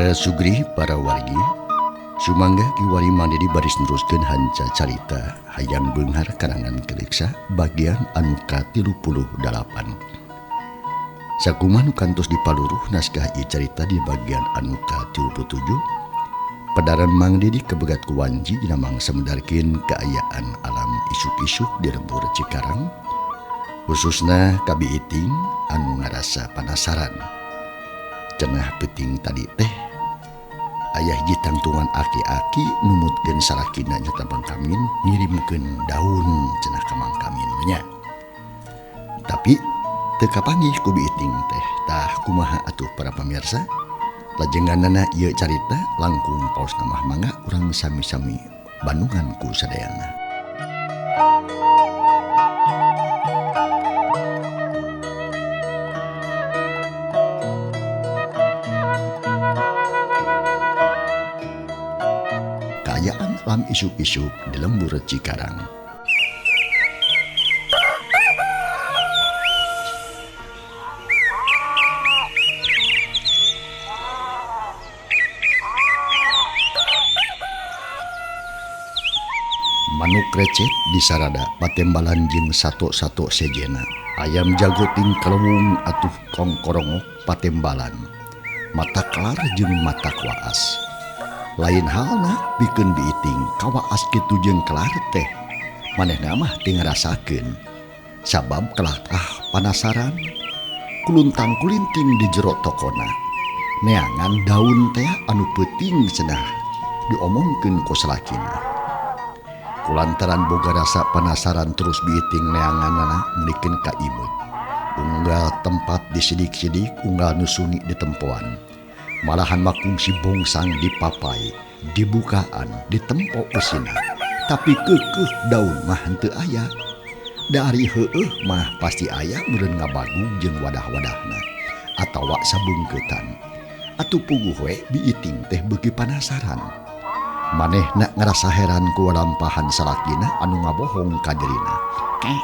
Para sugri, para wargi, sumangga kiwari mandiri baris neruskeun hanca carita Hayam Beunghar karangan Keleksa bagian anu ka-38. Sakumaha nu kantos dipaluruh naskah ieu carita di bagian anu ka-37. Pedaran Mang Didi kebegat ku wanci dina mangsa medarkeun kaayaan alam isuk-isuk di lembur Cikarang, khususna ka Bi Iting anu ngarasa panasaran. Cenah peuting tadi teh aya hiji tangtungan aki-aki numutkeun salakina nyata Mang Kamin ngirimkeun daun cenah ka Mang Kamin nya. Tapi teu kapanggih ku Bi Iting teh. Tah kumaha atuh para pamirsa? Lajenganana ieu carita langkung paos namah mangga urang sami-sami bandungan ku sadayana. Kaayaan alam isuk-isuk di lembur Cikarang. Manuk recet disarada patembalan jeung sato-sato sejena. Ayam jago ting kalewung atuh kongkorongok patembalan. Mata kelar jeung mata waas. Lain halna pikeun Bi Iting kawaas kitu jeung kelar teh. Manehna mah teu ngarasakeun. Sabab kelah panasaran kuluntang kulinting di jero tokona. Neangan daun teh anu peuting cenah diomongkeun ku salakina. Kulantaran boga rasa penasaran terus Bi Iting neanganana meulikeun ka imut. Unggal tempat disidik-sidik, unggal nu sunyi ditempoan. Malahan makungsi bongsang dipapai, dibukaan, ditempo eusina. Tapi keukeuh daun mah henteu aya. Dari heueuh mah pasti aya meureun ngabagung jeung wadah-wadahna atawa sabungkeutan. Atuh puguh we Bi Iting teh beuki panasaran. Manehna ngarasa heran ku lampahan salakina anu ngabohong ka dirina. Teh,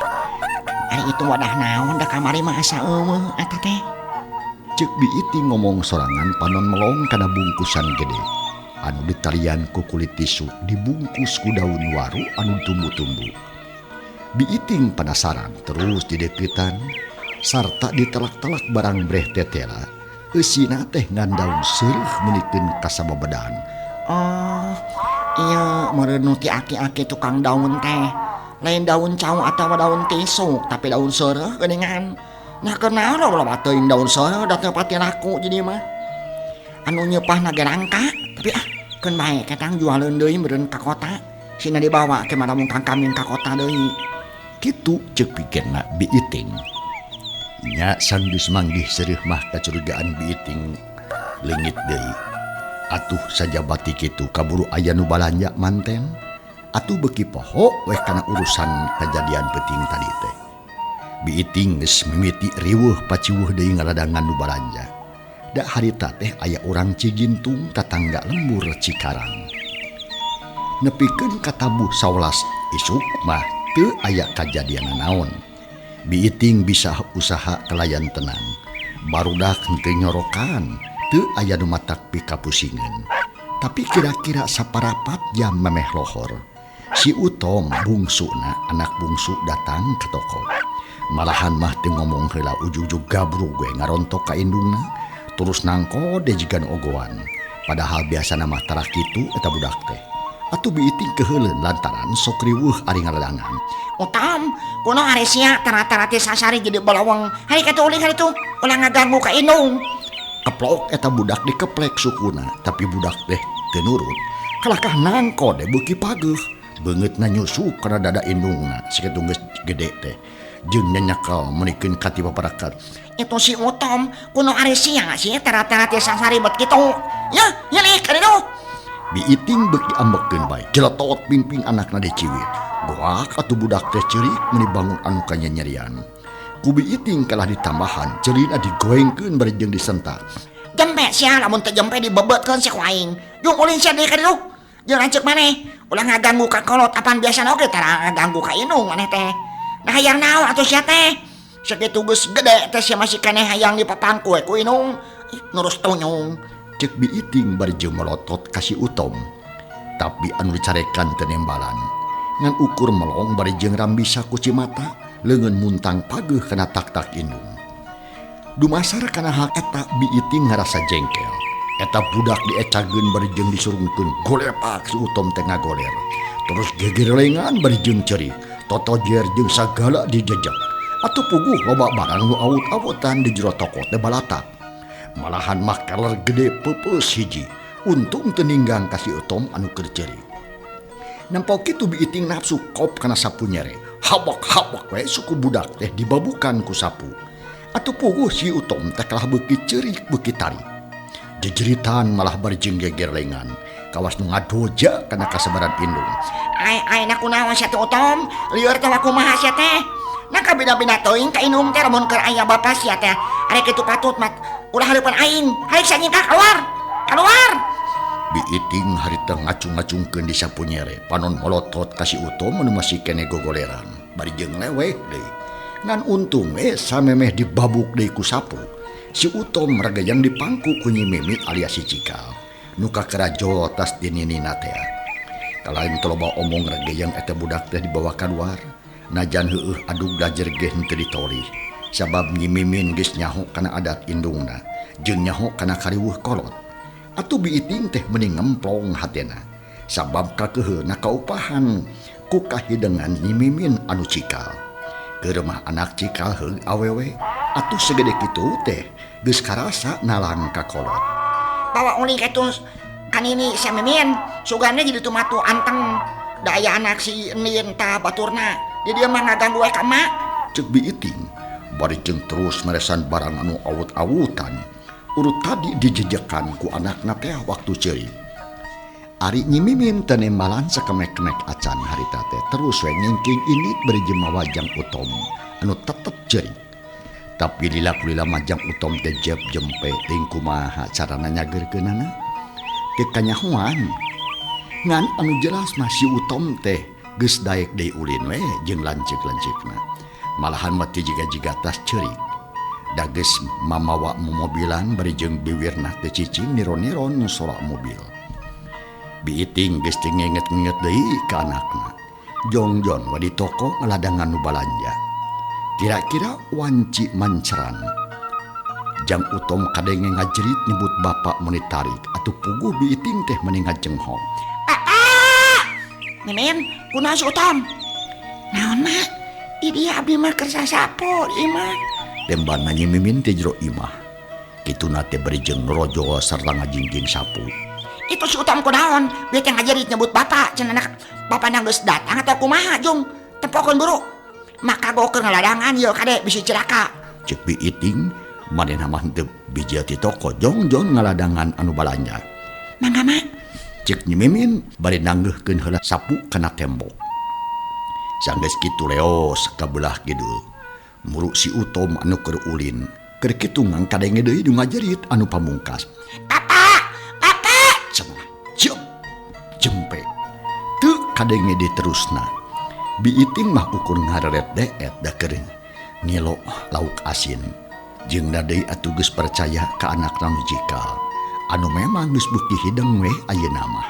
ari itu wadah naon da kamari mah asa eueuh eta teh? Ceuk Bi Iting ngomong sorangan panon melong kana bungkusan gede anu ditalian ku kulit tisu dibungkus ku daun waru anu tumbuh-tumbuh. Bi Iting panasaran terus dideukeutan sarta ditelak-telak barang breh tetela. Eusina teh ngan daun seureuh meunikeun kasababedan. Oh, iya meureun nu ti aki-aki tukang daun teh. Lain daun cau atawa daun tisu, tapi daun seureuh geuningan. Nah kunaon loba teuing daun seureuh da teu pati laku jadi mah. Anu nyeupahna ge rangka, tapi ah keun bae ketang jualeun deui meureun ka kota. Sina dibawa ke mah lamun Kang Kamin ka kota deui. Kitu ceuk pikirna Bi Iting. Nya sanggeus manggih seureuh mah kacurigaan Bi Iting leungit deui. Atuh sajabati kitu kaburu aya nu balanja manten. Atuh beuki poho weh kana urusan kajadian peuting tadi teh. Bi Iting geus mimiti riweuh paciweuh deui ngaladangan nu balanja. Da harita teh aya urang Cigintung tatangga lembur Cikarang. Nepikeun ka tabuh 11 isuk mah teu aya kajadian naon. Bi Iting bisa usaha kalayan tenang. Barudak henteu nyorokan. Teu aya nu matak pikapusingeun. Tapi kira-kira saparapat jam memeh lohor, si Utom bungsuna anak bungsu datang ke toko. Malahan mah teu ngomong heula ujug-ujug gabrug we ngarontok ka indungna, terus nangko de jiga nu ogoan. Padahal biasana mah tara kitu eta budak teh. Atuh Bi Iting keuheuleun lantaran sok riweuh ari ngaladangan. Utom, kuno ari sia tara-tara ti sasari jadi balawang. Hari katuh ulih hari tuh, ulah ngaganggu ka indung. Keplok eta budak dikeplek sukuna, tapi budak teh teu nurut. Kalakah nangko de beuki pageuh. Beungeutna nyusuk kana dada indungna sakitu geus gede teh. Jeung nyanyakel meunikeun ka ti paparakat. Itu si Utom, kuno ari sia sia tara-tara ti sasari bet kitu. Yeuh, nyelik ka ditu. Bi Iting beuki ambekeun bae. Jeletot pimpin anakna diciwit. Goak atuh budak teh ceurik meuni bangun anu kanyanyerian. Ku Bi Iting kalah ditambahan, ceulina digoengkeun bari jeung disentak. Jempe sia lamun teu jempe dibebetkeun sia ku aing. Jung ulin sia deui ka ditu. Jeung lanceuk maneh, ulah ngaganggu ka kolot apan biasana oge tara ngaganggu ka indung maneh teh. Nah hayang naon atuh sia teh? Sakitu geus gede teh sia masih keneh hayang dipapangku we ku indung. Ih, nurus tunyung. Cek Biiting bari jeung melotot ka si Utom. Tapi anu dicarekan teu nembalan. Ngan ukur melong bari jeung rambisa ku cimata, leungeun muntang pageuh kana tak-tak indung. Dumasar kana hal eta Biiting ngarasa jengkel. Eta budak diecageun bari jeung disurungkeun golepak si Utom teh ngagoler. Terus gegerlengan bari jeung ceurik, totojer jeung sagala dijejek. Atuh puguh loba barang nu awut-awutan di jero toko teh balatak. Malahan mah keler gede peupeus hiji. Untung teu ninggang ka si Utom anu keur ceurik. Nempo kitu Biiting nafsu kop kana sapu nyere. Habok-habok we suku budak teh dibabukan ku sapu. Atuh puguh si Utom teh kalah beuki ceurik beuki tarik. Jejeritan malah bari jeung gegerlengan. Kawas nu ngadoja kana kasabaran indung. Ai ai na kunaon sia teh Utom? Lieur teh kumaha sia teh? Nah kabina-bina teuing ka indung teh lamun keur aya bapa sia teh. Ari kitu patut mat ulah hareupan aing. Haik sia nyingkah keluar. Keluar. Biiting harita ngacung-ngacungkeun di sapu nyere. Panon molotot ka si Utom anu masih keneh gogoleran. Bari jeung leweh deui. Ngan untung we samemeh dibabuk deui ku sapu. Si Utom regejang dipangku ku Nyi Mimi alias si Cikal. Nu kakerajo tas dininina teh. Kalain teu loba omong regejang eta budak teh dibawa kaluar. Najan heueuh adug dajer ge henteu ditolih. Sabab Nyi Mimin geus nyaho kana adat indungna jeung nyaho kana kariweuh kolot. Atuh Biiting teh meni ngemplong hatena. Sabab kakeuheuna kaupahan ku kahidengan Nyi Mimin anu cikal. Keur mah anak cikal heug awewe atuh segede kitu teh geus karasa nalang ka kolot. Bawa ulin ka itu kanini si Mimin sugana jadi tumatu anteng da aya anak si Nin tah baturna. Di dieu mah ngaganggu we ka emak. Ceuk Biiting bari jeung terus meresan barang anu awut-awutan. Urut tadi dijejekan ku anakna teh waktu ceurik. Ari Nyi Mimin teu nembalan sakemek-kemek acan harita teh terus we ngingking indit bari jeung mawa Jang Utom anu tetep ceurik. Tapi lila kulila mah Jang Utom teh jep jempe teuing kumaha carana nyageurkeunana. Teu kanyahoan. Ngan anu jelas mah si Utom teh geus daek deui ulin we jeung lanceuk-lanceukna. Malahan mah teu jiga-jiga tas ceurik. Da geus mamawa momobilan bari jeung biwirna teh cicing niron-niron sorak mobil. Biiting geus teu ngenget-ngenget deui ka anakna. Jongjon we di toko ngaladangan nu balanja. Kira-kira wanci manceran. Jang Utom kadenge ngajerit nyebut bapak meni tarik atuh puguh Biiting teh meni ngajenghok. Bapak! Mimin, kunaon si Utom? Naon mah? Di dieu abdi mah keur sasapu di imah. Tembana Nyi Mimin teh jero imah. Kituna teh bari jeung rojol sarta ngajingjing sapu. Itu si Utom kunaon? Bieu teh ngajerit nyebut bapak cenah anak bapana geus datang atau kumaha jung? Tempokeun buru. Maka gokeun ngaladangan ieu kade bisi cilaka. Ceuk Biiting manehna mah henteu bijil ti toko jongjon ngaladangan anu balanja. Mangga mah. Ceuk Nyi Mimin bari nanggeuhkeun heula sapu kana tembok. Sanggeus kitu leos ka beulah kidul. Muru si Utom anu keur ulin. Keur kitu ngangkadenge deui nu ngajerit anu pamungkas. Bapak! Bapak! Cenah. Cium. Jempe. Teu kadenge deui terusna. Biiting mah ukur ngareret deet da keur ngilo lauk asin. Jeung da deui atuh geus percaya ka anakna nu cikal. Anu memang geus beuki hideng we ayeuna mah.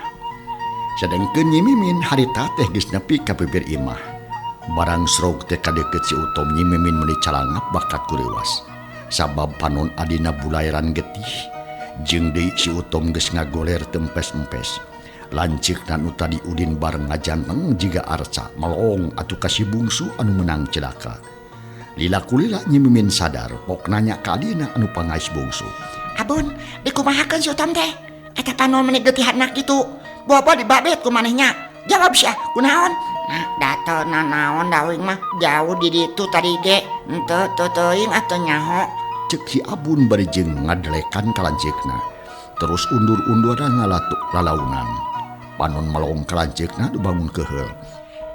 Sadengkeun Nyi Mimin harita teh geus nepi ka bibir imah. Barang srog teh kadeukeut si Utom Nyi Mimin meuni calangap bakat kuriwas. Sabab panon adina bulairan getih. Jeung deui si Utom geus ngagoler tempes-empes. Lanceukna nu tadi udin bareng ngajanteng jiga arca melong atuh ka si bungsu anu meunang cilaka. Lila kulila Nyi Mimin sadar pok nanya ka adina anu pangais bungsu. Abun, dikumahakeun si Utom teh? Eta panon meuni getihanna kitu. Bobo dibabet ku manehnya. Jawab sia, kunaon? Nah, dato nanaon dawing mah jauh di ditu tadi ge. Henteu teu teuing atuh nyaho. Ceuk si Abun bari jeung ngadelekan ka lanceukna. Terus undur-unduran ngalatuk lalaunan. Panon melong ka lanceukna dibangun keheul.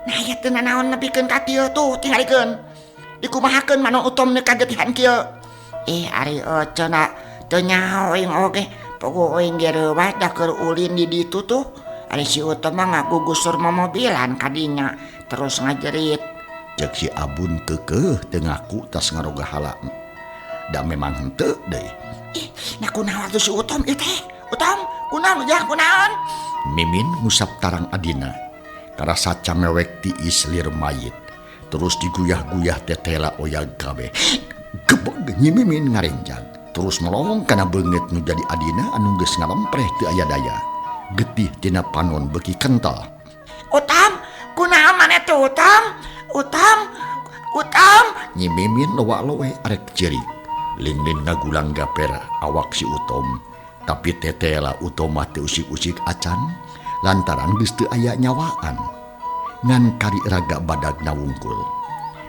Nah, ieu teu nanaon nepikeun ka kieu tuh tingalikeun. Dikumahakeun manon Utom nu kagetihan kieu. Ari cenah teu nyaho aing oge. Pogo aing ge reuwas da keur ulin di ditu tuh. Ari si Utom mah ngagugusur momobilan kadinya terus ngajerit. Ceuk si Abun keukeuh teu ngaku tas ngaroga hala. Da memang henteu deui. Ih, nah kunaon atuh si Utom ieu teh? Utam, kunaon ujah kunaon? Mimin ngusap tarang adina. Karasa camewek tiis lir mayit. Terus diguyah-guyah tetela oyag kabeh. Gebeg Nyi Mimin ngarenjag. Terus melong kana beungeut nu jadi adina anu geus ngalempreh teu aya daya. Getih tina panon beuki kental. Utam, kunaon maneh teh Utam? Utam, Utam. Nyi Mimin lowa-lowe arek ceurik. Linglin ngagulang gaper awak si Utom. Tapi tetela Utom mah teu usik-usik acan lantaran geus teu aya nyawaan. Ngan kari raga badagna wungkul.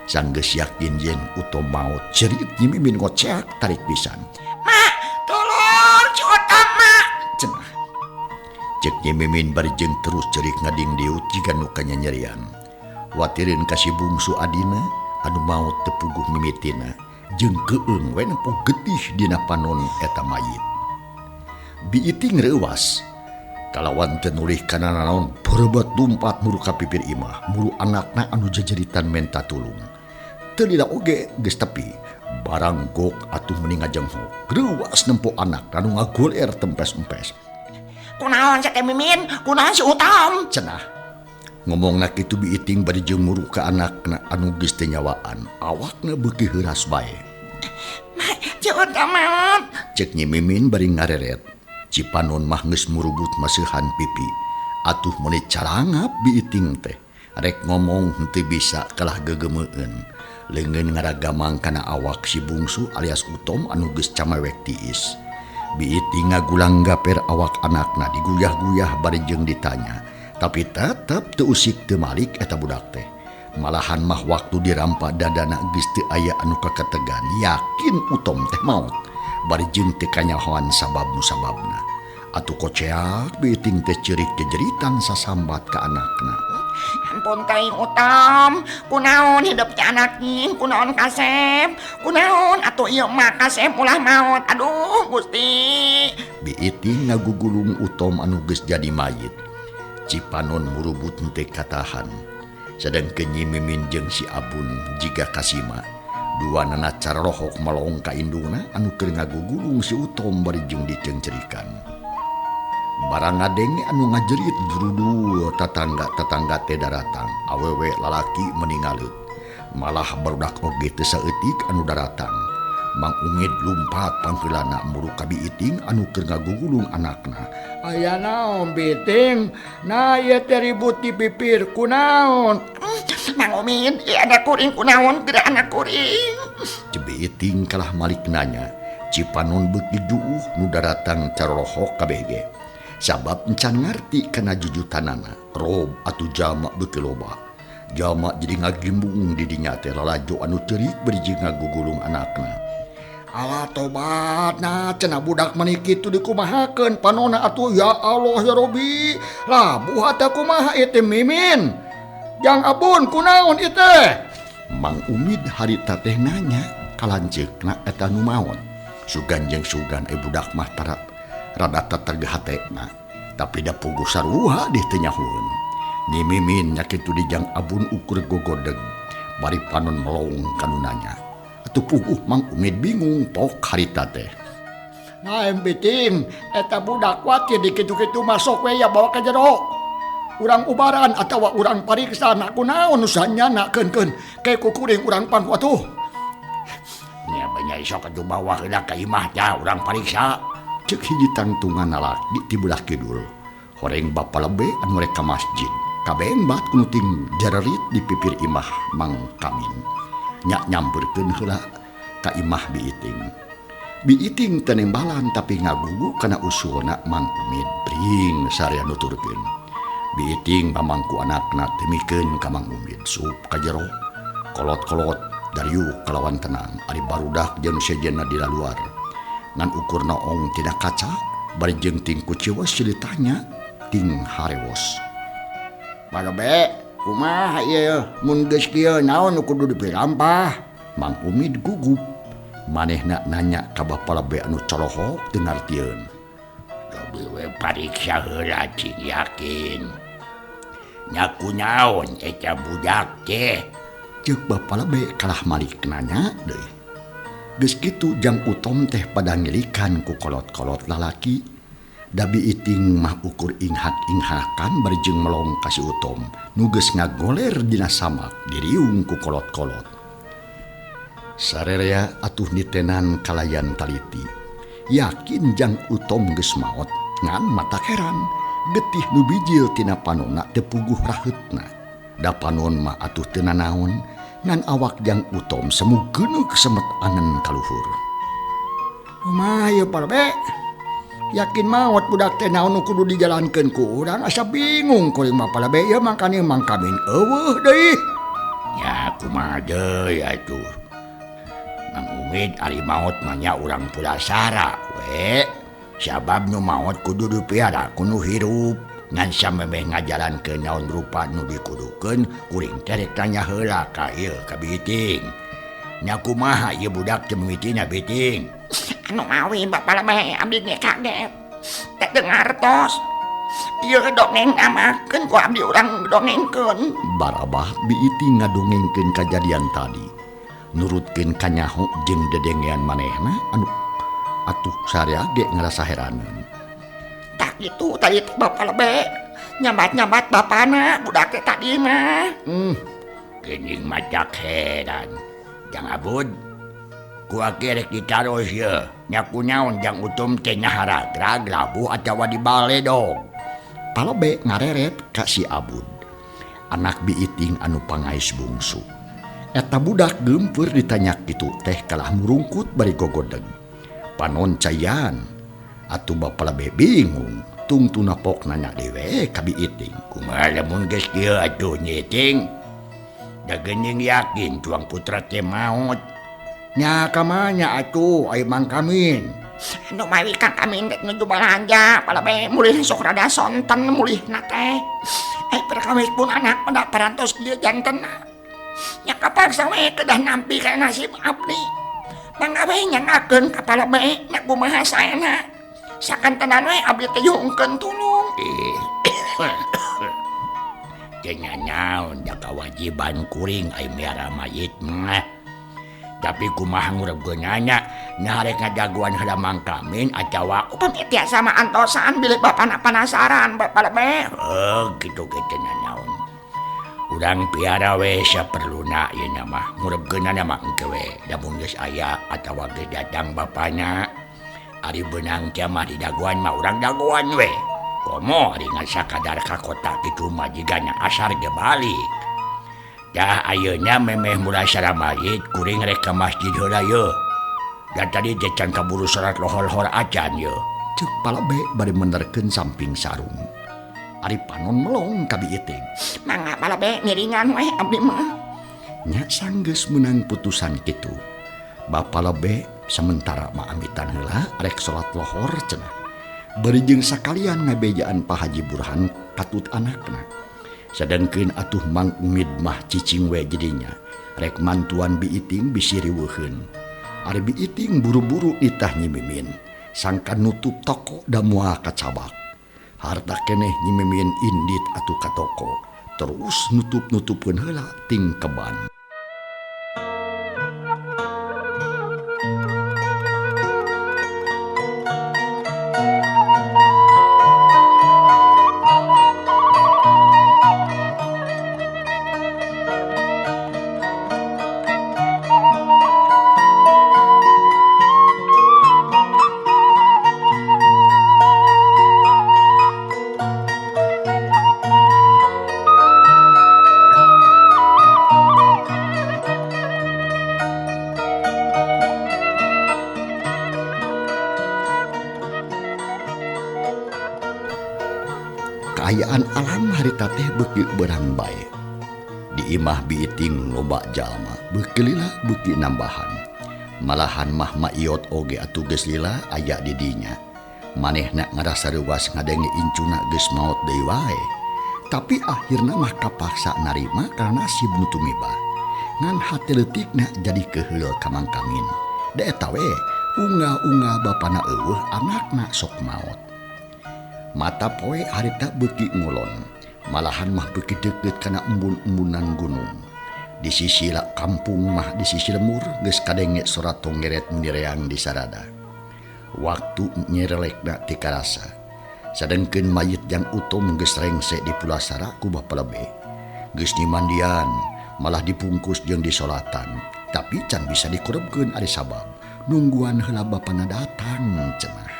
Sanggeus yakin yen Utom maot, cerit Nyi Mimin ngoceak tarik pisan. Mak, tolong si Utom, mak. Cenah. Cek Nyi Mimin bari jeung terus cerik ngadingdiut jiga nu kanyanyerian. Watireun ka si bungsu adina anu maot teu puguh mimitina jeung keueung we nempo getih dina panon eta mayit. Biiting reuwas kalawan teu nulih kana nanaon berebet lumpat muru ka pipir imah muru anakna anu jejeritan menta tulung. Teu lila oge geus tepi barang gok atuh meni ngajenghok reuwas nempo anak anu ngagoler tempes-empes. Kunaon sia teh Mimin? Kunaon si Utam? Cenah. Ngomongna kitu Biiting bari jeung muru ka anakna anu geus teu nyawaan. Awakna beuki heuras bae. Mak, si Utam maot. Cek Nyi Mimin bari ngareret. Cipanon mah geus murubut maseuhan pipi. Atuh meuni carangap Biiting teh. Rek ngomong henteu bisa kalah gegemeueun. Leungeun ngaragamang kana awak si bungsu alias Utom anu geus camewek tiis. Biiting ngagulang gaper awak anakna diguyah-guyah bari jeung ditanya. Tapi tetep teu usik teu malik eta budak teh. Malahan mah waktu dirampa dadana geus teu aya anu kaketegan, yakin Utom teh maot. Bari jeung teu kanyahoan sabab musababna. Atuh koceak Biiting teh ceurik jejeritan sasambat ka anakna. Ampun teuing Utom, kunaon hidup teh anak nying, kunaon kasep, kunaon atuh ieu mah kasep ulah maot. Aduh Gusti. Biiting ngagugulung Utom anu geus jadi mayit. Cipanon murubut henteu katahan. Sadengkeun Nyi Mimin jeung si Abun jiga kasima. Duanana cararohok melong ka indungna anu keur ngagugulung si Utom bari jeung diceungcerikan. Barang ngadenge anu ngajerit durudul tatangga-tatangga teh daratang. Awewe lalaki meningalut. Malah barudak oge teu saeutik anu daratang. Mang Ungid lumpat pangheulana muru ka Biiting anu keur ngagugulung anakna. Aya naon Biiting? Nah ieu teh ribut di pipir kunaon? Mang Umid, ieu anak kuring kunaon geura anak kuring? Cek Biiting kalah malik nanya. Cipanon beuki juuh nu daratang carorohok kabeh ge. Sabab encan ngarti kana jujutanana, rob atuh jalma beuki loba. Jalma jadi ngagimbung di dinya teh lalajo anu ceurik bari jeung ngagugulung anakna. Alah tobatna cenah budak mani kitu dikumahakeun panona atuh ya Allah ya Robi. Labuh teh kumaha ieu teh Mimin? Jang Abun kunaon ieu teh? Mang Umid harita teh nanya ka lanceukna eta nu maot. Sugan jeung sugan budak mah tara rada teteg hatena. Tapi da puguh sarua dih teu nyahueun. Nyi Mimin nya kitu di Jang Abun ukur gogodeg bari panon melong kanu nanya. Atuh puguh Mang Umid bingung pok harita teh. Nah Biiting, eta budak watir di kitu-kitu masuk we ya bawa ka jero. Urang ubaran atawa urang pariksa na kunaon nu sanyana keun-keun ke kukuring urang pan atuh. Nya banyak sok atuh bawa heula ka imah tah urang pariksa. Cek hiji tangtungan lalaki ti belah kidul. Horeng bapa lebe anu rek ka masjid. Kabeng bat kuno ting jarerit di pipir imah Mang Kamin. Nyak nyamperkeun heula ka imah Biiting. Biiting teu nembalan tapi ngagugu kana usulna Mang Umid bring sarea nuturkeun. Biiting pamangku anakna temikeun ka Mang Umid sup ka jero. Kolot-kolot dariuk kalawan tenang ari barudak jeung sejenna di laluar. Ngan ukur noong tina kaca bari jeung ting kuciwes silih tanya ting harewos. Barabe, kumaha ieu mun geus kieu naon nu kudu dipirampah? Mang Umid gugup. Manehna nanya ka bapa lebe anu corohok teu ngartieun. Cobi we pariksa heula cing yakin. Nya kunaon eta budak teh? Ceuk bapa lebe kalah malik nanya deui. Geus kitu Jang Utom teh pada ngilikan ku kolot-kolot lalaki. Da Biiting mah ukur inghak-inghakan bari jeung melong ka si Utom nu geus ngagoler dina samak diriung ku kolot-kolot. Sarerea atuh nitenan kalayan taliti. Yakin jang Utom geus maot ngan matak heran getih nu bijil tina panonna teu puguh raheutna. Da panon mah atuh teu nanaon ngan awak jang Utom semu geuneuk semet angen kaluhur. Kumaha ieu Palebe? Yakin maot budak teh naon nu kudu dijalankeun ku urang asa bingung kuring mah Palebe ieu mangkane Mang Kamin eueuh deui. Ya kumaha deui atuh. Mang Umid ari maot mah nya urang pulasara we. Sabab nu maot kudu dipiara ku nu hirup. Ngan samemeh ngajalankeun naon rupa nu dikudukeun kuring teh rek tanya heula ka ieu ka Biiting. Nya kumaha ieu budak teh mimitina Biiting? Anu mawi Bapak Leme abdi ge kaget. Teh dengar tos. Ieu dongeng amakeun ku abdi urang dongengkeun. Barabah Biiting ngadongengkeun kajadian tadi. Nurutkeun kanyaho jeung dedengean manehna anu atuh sarea ge ngarasa heraneun. Tak kitu tadi teh Bapak Lebe. Nyambat-nyambat bapana budak teh tadi mah. Geuning macak heran. Jang Abud. Ku aki rek ditaros ye. Nya kunaon jang Utom teh nyaharagrag labuh atawa dibaledog. Palebe ngareret ka si Abud. Anak Biiting anu pangais bungsu. Eta budak geumpeur ditanya kitu teh kalah murungkut bari gogodeg. Panon cayan. Atuh Bapa Lebe bingung. Tungtuna pok nanya dewe ka Biiting. Kumaha lamun geus kieu atuh nyiting? Da geuning yakin tuang putra teh maot. Nya kamanya atuh ai Mang Kamin. Anu mawi Kang Kamin rek nuju balanja Palebe mulih sok rada sonten mulihna teh. Perkawis pun anak pada parantos kieu jantenna. Nya kapaksa we kedah nampi ka nasib abdi. Mangga we nyangakeun ka Palebe nya kumaha saena. Sakantenan we abdi teh nyungkeun tulung. Teu nanaon da kawajiban kuring ai miara mayit mah. Tapi kumaha ngurebkeunana nya rek ngadaguan heula Mang Kamin atawa upami tiasa mah antosan bilih bapana panasaran Bapak Lebe. Heuh kitu ge teu nanaon. Urang piara we saperluna ieu mah ngurebkeunana mah engke we lamun geus aya atawa geus datang bapana. Ari beunang teh mah didaguan mah urang daguan we. Komo ari ngan sakadar ka kota kitu mah jigana asar ge balik. Dah ayeuna memeh mulasara mayit kuring rek ka masjid heula ye. Da tadi teh can kaburu salat lohor-lohor acan ye. Ceuk Palebe bari menerkeun samping sarung. Ari panon melong ka Biiting. Mangga Palebe ngiringan we abdi mah. Nya sanggeus meunang putusan kitu. Bapa Lebe sementara mah amitan heula rek salat lohor cenah. Bari jeung sakalian ngabejaan Pak Haji Burhan katut anakna. Sedangkeun atuh Mang Umid mah cicing we jadinya. Rek mantuan Biiting bisi riweuheun. Ari Biiting buru-buru itah Nyi Mimin. Sangkan nutup toko da moal kacabak. Harta keneh Nyi Mimin indit atuh ka toko. Terus nutup-nutupkeun heula tingkeban. Kaayaan alam harita teh beuki beurang bae. Di imah Biiting loba jalma, beuki lila beuki nambahan. Malahan mah Maiot oge atuh geus lila aya di dinya. Manehna ngarasa reuwas ngadenge incuna geus maot deui wae. Tapi akhirna mah kapaksa narima karena nasib nu tumibah. Ngan hate leutikna jadi keheul ka Mang Kamin. Da eta we ungah-ungah bapana eueuh anakna sok maot. Mata poe harita beuki ngulon, malahan mah beuki deukeut kana embun-embunan gunung. Di sisi kampung mah di sisi lemur geus kadenge sora tonggeret menireang di sarada. Waktu nyerelekna ti karasa. Sadengkeun mayit Jang Utom geus rengse di pulasara ku Bapa Lebe. Geus dimandian, malah dipungkus jeung disolatan, tapi can bisa dikurebkeun ari sabab nungguan heula bapana datang cenah.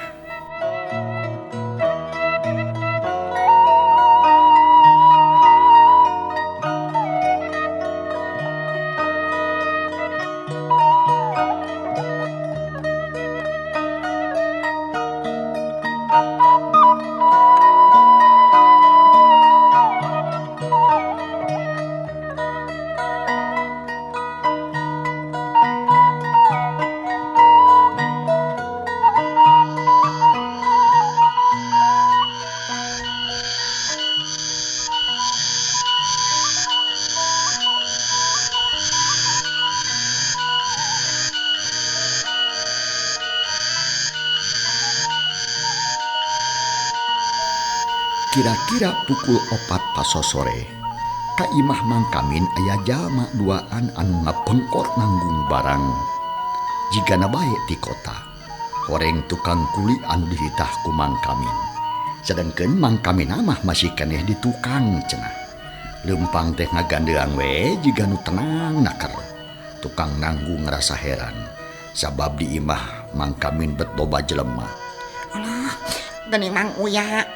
Kira-kira pukul 4 pasosore, ka imah Mang Kamin aya jalma duaan anu ngapengkot nanggung barang. Jigana bae ti kota, horeng tukang kuli anu dihitah ku Mang Kamin. Sedengkeun Mang Kamin mah masih keneh di tukang cenah. Leumpang teh ngagandeang we jiga nu tenang naker. Tukang nanggung ngerasa heran, sabab di imah Mang Kamin bet loba jelema. Alah, geuning Mang Uya.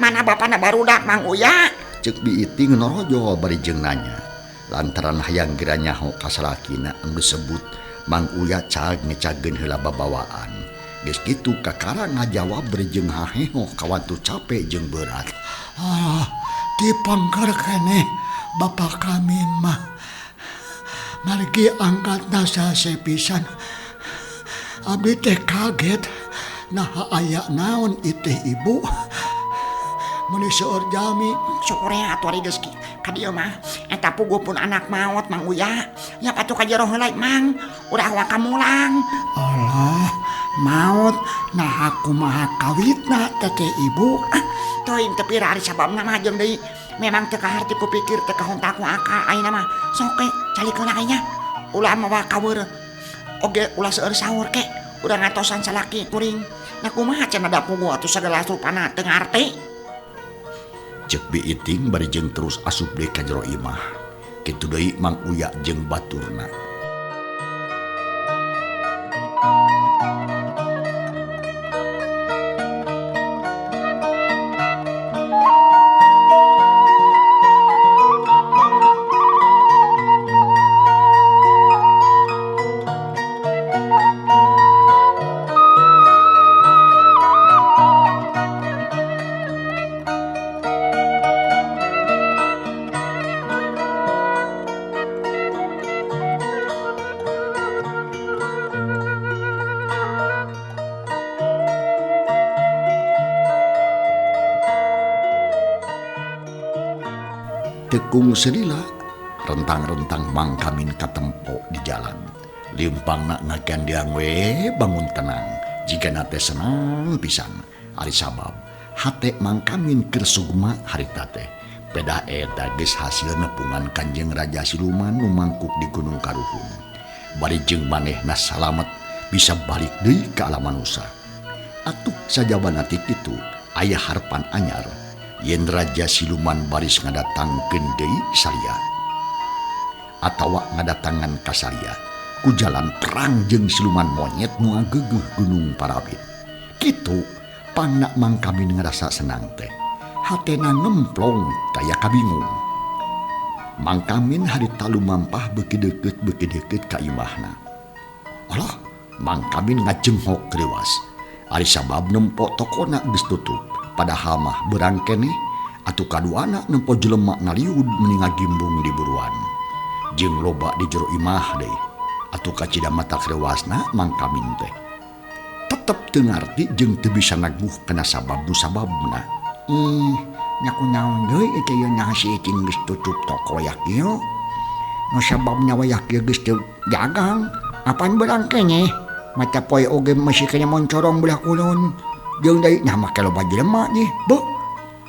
Mana bapana barudak Mang Uya? Ceuk Bi Iting norojo bari jeung nanya. Lantaran hayang geura nyaho ka salakina anu disebut Mang Uya cag ngecageun heula babawaan. Geus kitu kakara ngajawab bari jeung haheho kawantu capek jeung berat. Ah, dipangker keneh Bapak Kamin mah. Margi angkatna sase pisan. Abdi teh kaget. Nah aya naon iteh ibu? Meuni seueur jami syukur ya atuh ari geus ka dieu mah eta puguh pun anak maot Mang Uya nya patuh ka jero heula Mang urang waka mulang. Allah maot nah kumaha kawitna teteh ibu? Ah, teuing teu pira ari sababna mah jeung deui memang teu kaharti ku pikir teu kahontak ku akal ayeuna mah sok we calikeun nya ulah mawa kaweur oge ulah seueur sahur ke urang ngatosan salaki kuring nya kumaha cenah da puguh atuh sagala rupana teu ngarti. Ceuk Bi Iting bari jeung terus asup deui ka jero imah. Kitu deui Mang Uya jeung baturna. Tekung selila rentang-rentang Mang Kamin katempo di jalan. Limpangna ngagandeang we bangun tenang. Jigana teh senang pisan. Ari sabab hate Mang Kamin keur sugma harita teh. Pedah eta geus hasil nepungan Kanjeng Raja Siluman nu mangkuk di Gunung Karuhun. Bari jeung manehna salamet bisa balik deui ka alam manusa. Atuh sajabana ti kitu aya harepan anyar. Yen Raja Siluman baris ngadatangkeun deui saria atawa ngadatangan ka saria ku jalan perang jeung siluman monyet nu ngageuguh Gunung Parawit. Kitu pangna Mang Kamin ngarasa senang teh. Hatena ngemplong kaya kabingung. Mang Kamin harita lumampah beuki deukeut ka imahna. Alah, Mang Kamin ngajenghok reuas. Ari sabab nempo tokona geus tutup. Padahal mah berang keneh atuh kaduana nempo jelema ngaliud meni ngagimbung di buruan. Jeung loba di jero imah deui. Atuh kacida mata reuasna Mang Kamin teh. Tetep teu ngarti jeung teu bisa naguh kana sabab nu sababna. Ih, nya kunaon deui ieu teh nya si Iting geus tutup toko yak ieu. Nu sababna wayah kieu geus teu dagang, apan berang keneh? Mata poe oge masih keneh moncorong belah kulon. Jeung deui nya make loba jelema nih, beuh.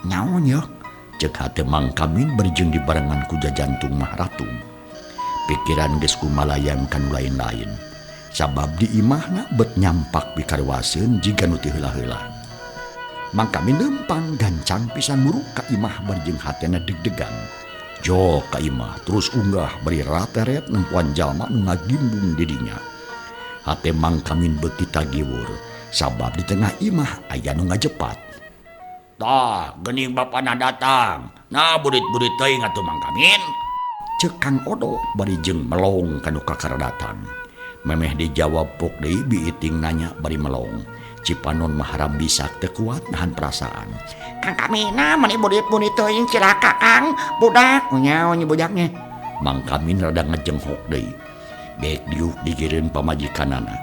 Naon yeuh? Ceuk hate Mang Kamin bari jeung dibarengan ku jajantung mah ratung. Pikiran geus kumalayang ka nu lain-lain. Sabab di imahna bet nyampak pikaruaseun jiga nu teu heula-heula. Mang Kamin lempang gancang pisan muruk ka imah bari jeung hatena deg-degan. Jol ka imah terus unggah bari rateret nempuan jalma nu ngagimbung di dinya. Hate Mang Kamin beuki tagiwur sabab di tengah imah aya nu ngajepat. Tah, geuning bapana datang. Nah, burit-burit teuing atuh Mang Kamin. Ceuk Kang Odo bari jeung melong ka nu kakara datang. Memeh dijawab pok deui biiting nanya bari melong. Cipanon mah haram bisak teu kuat nahan perasaan. Kang Kamina mani burit-burit teuing cilaka Kang, budak nyaon budaknya. Mang Kamin rada ngejenghok deui. Bek diuk digireun pamajikanana.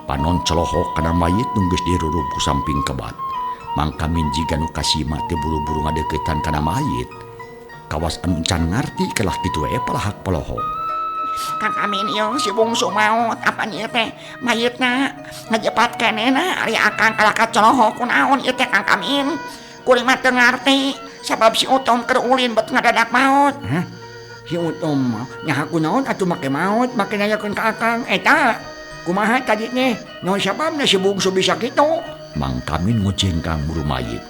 Panon celohok kana mayit nu geus dirurub ku samping kebat. Mang Kamin jiga nu kasima teu buru-buru ngadeuketan kana mayit. Kawas anu can ngarti kalah kitu we palahak polohok. Kang Kamin ieu si bungsu maot apan ieu teh mayitna ngajepat keneh ari akang kalah kacolohok kunaon ieu teh Kang Kamin. Kuring mah teu ngarti sabab si Utom keur ulin bet ngadadak maot. Hah? Si Utom mah nyaha kunaon atuh make maot make nanyakeun ka akang eta. Kumaha tadi teh? Naon sababna si bungsu bisa kitu? Mang Kamin ngojengkang buru mayit.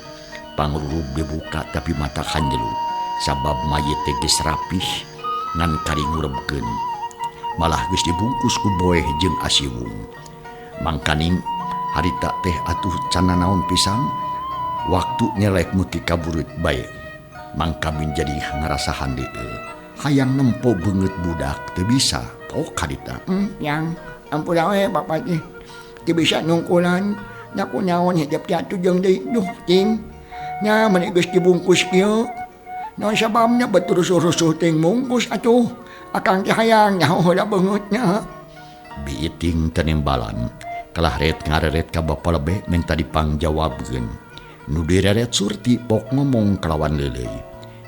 Pangrurub dibuka tapi mata hanjelu sabab mayit teh geus rapih ngan kari ngurebkeun. Malah geus dibungkus ku boeh jeung asiwung. Mangkaning harita teh atuh can nanaon pisan waktu nyelek meuki kaburit bae. Mang Kamin jadi ngarasa handeueul. Hayang nempo beungeut budak teu bisa pok harita. Yang ampura we bapak teh teu bisa nungkulan nya kunaon hidep teh atuh jeung deui duh ting. Nya meni geus dibungkus kieu. Naon sababna betul rusuh-rusuh ting mungkus atuh. Akang teh hayang nyaho heula beungeutna. Biiting tenimbalan kalah ret ngareret ka bapa lebe menta dipangjawabkeun. Nu direret Surti pok ngomong kalawan leuleuy.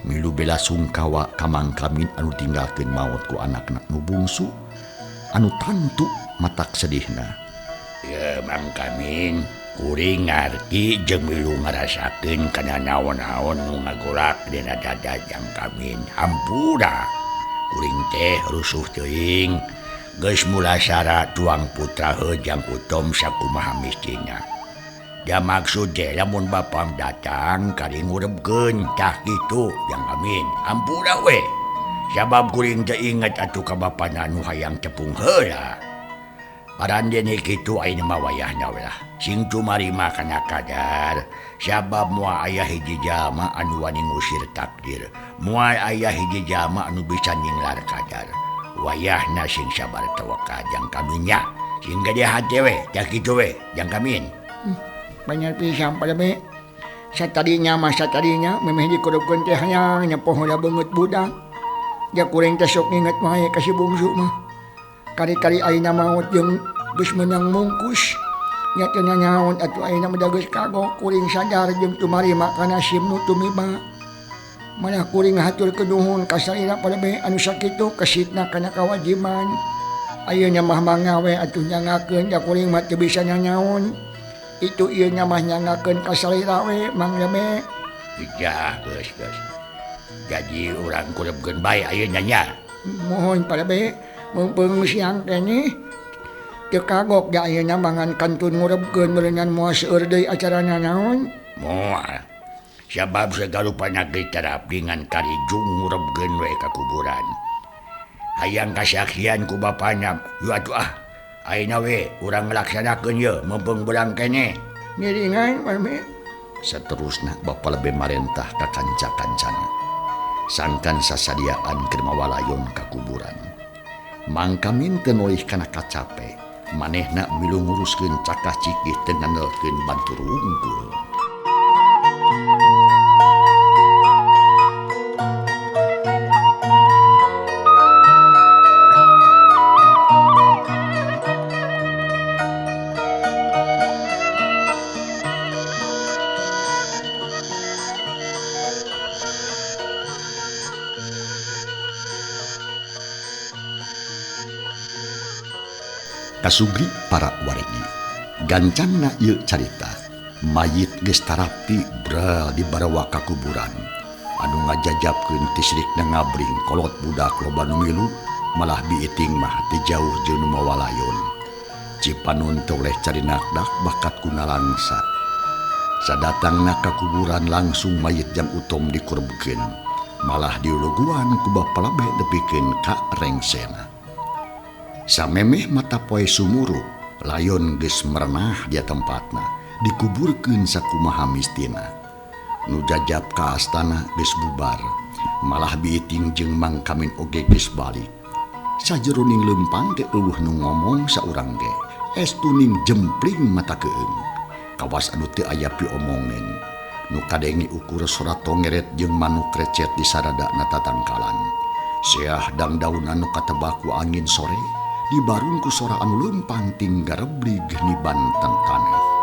Milu bela sungkawa ka Mang Kamin anu tinggalkeun maot ku anakna nu bungsu anu tantu matak sedihna. Ya Mang Kamin, kuring ngarti jeung milu ngarasakeun kana naon-naon nu ngagolak dina dada Jang Kamin. Hampura. Kuring teh rusuh teuing. Geus mulasara tuang putra heuh Jang Utom sakumaha mistina. Da maksud teh lamun bapam datang kari ngurebkeun tah kitu Jang Kamin. Hampura we. Sabab kuring teh inget atuh ka bapana nu hayang tepung heula. Parandene kitu ayeuna mah wayahna we lah. Sing cumarima kana kadar. Sabab moal aya hiji jalma anu wani ngusir takdir. Moal aya hiji jalma anu bisa nyinglar kadar. Wayahna sing sabar tawakal Jang Kamin nya. Sing gede hate we, tah kitu we Jang Kamin. Banyak pisan pada be. Satadinya mah satadinya memeh dikurupkeun teh hayang nyepoh heula beungeut budak. Ja kuring teh sok nginget wae ka si bungsu mah. Kari-kari ayeuna maot jeung geus meunang mungkus. Nya teu nanaon atuh ayeuna mah geus kagok kuring sadar jeung tumarima kana nasib nu tumiba. Malah kuring haturkeun nuhun ka salira pada be anu sakitu kesitna kana kawajiban. Ayeuna mah mangga we atuh nyangakeun ja kuring mah teu bisa nanaon. Itu ieu nya mah nyangakeun ka salira we Mang Lebe. Ijah geus geus. Jadi urang kurebkeun bae ayeuna nya. Mohon pada be meungpeung siang keneh. Teu kagok da ayeuna mangan kantun ngurebkeun meureungan moal seueur deui acarana naon. Moal. Sabab sagarupana geus tarapdi ngan karijung ngurebkeun we ka kuburan. Hayang kasaksian ku bapana, yu atuh ah. Ayeuna we urang ngalaksanakeun ye meungpeung beurang keneh. Ngiringan mami. Saterusna bapa lebe marentah ka kanca-kancana. Sangkan sasadiaan keur mawalayon ka kuburan. Mang Kamin teu nolih kana kacape. Manehna milu nguruskeun cakah cikih teu ngandelkeun bantur wungkul. Kasugri para wargi. Gancangna ieu carita. Mayit geus tarapti bral dibarawa ka kuburan. Anu ngajajapkeun tisrikna ngabring kolot budak loba nu milu, malah biiting mah teu jauh jeung nu mawalayon. Cipanon teu oleh carinakdak bakat ku nalangsa. Sadatangna ka kuburan langsung mayit Jang Utom dikurebkeun. Malah diuluguan ku Bapa Lebe nepikeun ka rengsena. Samemeh mata poe sumurup, layon geus merenah dia tempatna, dikuburkeun sakumaha mistina. Nu jajab ka astana geus bubar, malah biiting jeung Mang Kamin oge geus balik. Sajeroning leumpang teh eueuh nu ngomong saurang ge, estuning jempling mata keung. Kawas anu teu aya piomongeun. Nu kadenge ukur sora tongeret jeung manuk recet di saradana tatangkalan. Seah dangdaun anu katebak ku angin sore, dibarung ku sora anu leumpang tinggareblig niban tanah.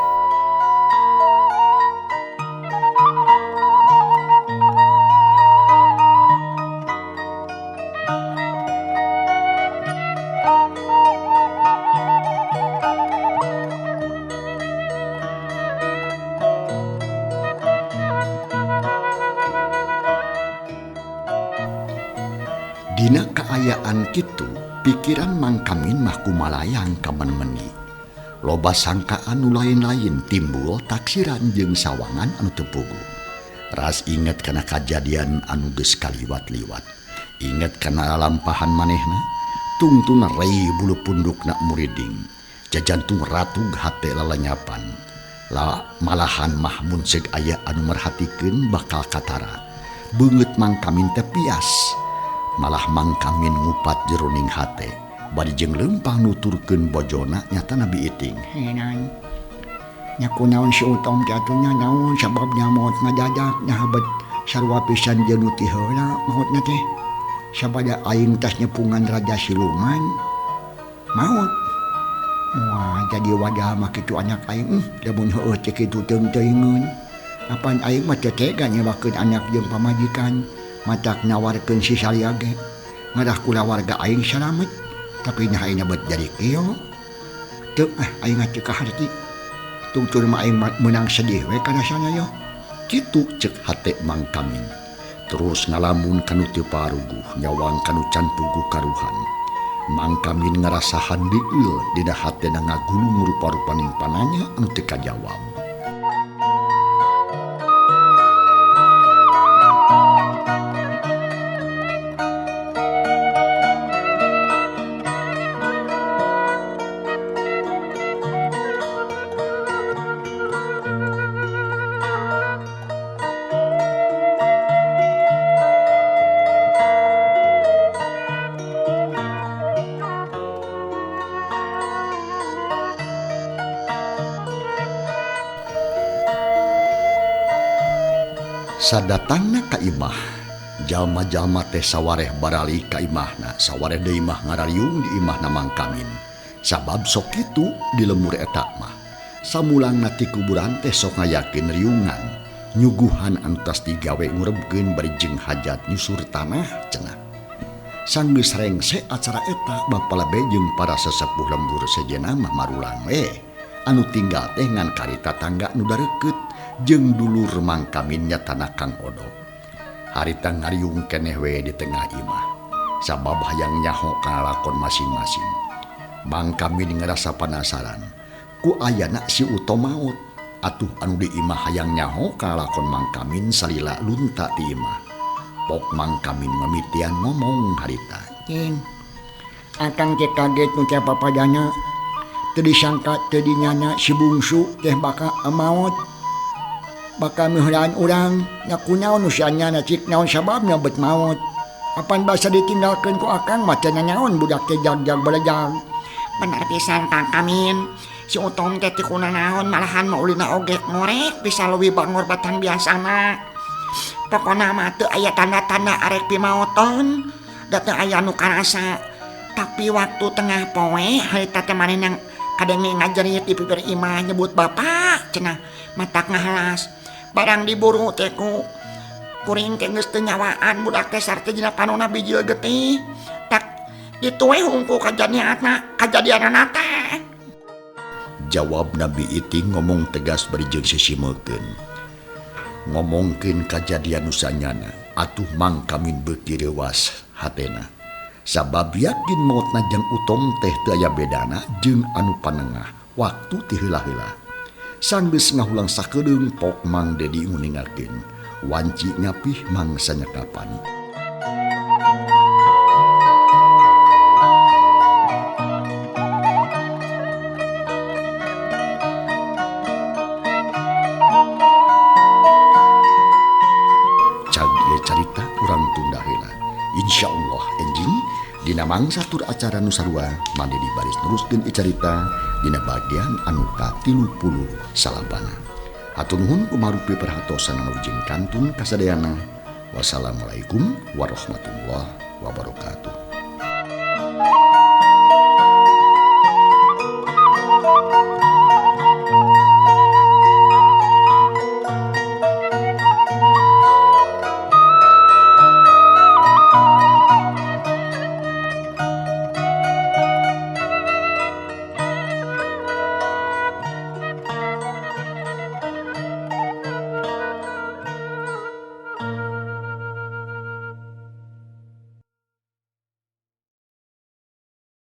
Dina kaayaan kitu, pikiran Mang Kamin mah kumalayang kamen-meni. Loba sangkaan nu lain-lain timbul taksiran jeung sawangan anu teu puguh. Ras inget kana kajadian anu geus kaliwat-liwat. Inget kana lalampahan manehna, tungtuna rei bulu pundukna muriding. Jajantung ratug hate lalanyapan. Malahan mah mun seug aya anu merhatikeun bakal katara. Beungeut Mang Kamin teh pias. Malah Mang Kamin ngupat jeroning hate bari jeung leumpang nuturkeun bojona nyata Nabi Iting. Henan. Nya kunaon si Utom teh atuh nya naon sababna maot ngadadak nya habet sarua pisan jeung nu ti heula maotna teh. Sabada aing tas nyepungan raja siluman maot. Wah jadi wadah mah kitu anak aing lamun heueuh teh kitu teuing-teuingeun. Apan aing mah teu tega nyewakeun anak jeung pamajikan. Matak nawarkeun si Salia ge ngarah kulawarga aing salamet tapi nya aing bet jadi kieu teu aing teu kaharti tungtur mah aing meunang sedih we kana sana yo kitu ceuk hate Mang Kamin terus ngalamun kanu teu paruguh nyawang kanu can puguh karuhan. Mang Kamin ngarasa handeueul dina hatena ngagulung rupa-rupaning pananya anu teu kajawab. Sadatangna ka imah, jalma-jalma teh sawareh barali ka imahna, sawareh deui mah ngarariung di imahna Mang Kamin. Sabab sok kitu di lemur eta mah. Samulangna ti kuburan teh sok ngayakeun riungan, nyuguhan anu tas digawe ngurebkeun bari jeung hajat nyusur tanah cenah. Sanggeus rengse acara eta Bapa Lebe jeung para sesepuh lembur sejenna mah marulang we. Anu tinggal teh ngan karita tangga nu dareukeut jeung dulur Mang Kamin nyatana Kang Odo. Harita ngariung keneh we di tengah imah. Sabab hayang nyaho kana lakon masing-masing. Mang Kamin ngerasa penasaran. Ku ayana si Utom maot. Atuh anu di imah hayang nyaho kana lakon Mang Kamin salila lunta ti imah. Pok Mang Kamin mamitian ngomong harita. Cing. Akang teh kaget nu teh papadana. Teu disangka teu dinyana si bungsu teh bakal maot. Bakal meuheulaan urang nya kunaon nu sanyana cik naon sababna bet maot. Apan basa ditinggalkeun ku akang mah teu nanaon budak teh jag-jag balejag. Bener pisan Kang Kamin. Si Utom teh teu kunanaon malahan maulina oge ngorek bisa leuwih bangor batan biasana. Pokona mah teu aya tanda-tanda arek pimaoton, da teu aya nu karasa. Tapi waktu tengah poe harita teh manehna kadenge ngajerit di pipir imah nyebut bapak cenah matak ngahalas. Barang diburu teh ku kuring teh geus teu nyawaan budak teh sarta dina panona bijil getih. Tak kitu we hungku kajadianna kajadianana teh. Jawab Nabi Iting ngomong tegas bari jeung sisimekeun. Ngomongkeun kajadian nu sanyana atuh Mang Kamin beuki reuwas hatena. Sabab yakin maotna Jang Utom teh teu aya bedana jeung anu panengah waktu ti heula-heula. Sanggeus ngahulang sakedeung pok Mang Dedi nguningakeun wanci nyapih mangsa nyekapan. Cag ieu carita urang tunda heula. Insyaallah enjing dina mangsa tur acara nu sarua Mang Dedi baris neruskeun carita dina bagian anu ka-39. Hatur nuhun kumarupi perhatosan anu kantun kasadayana. Wassalamualaikum warahmatullahi wabarakatuh.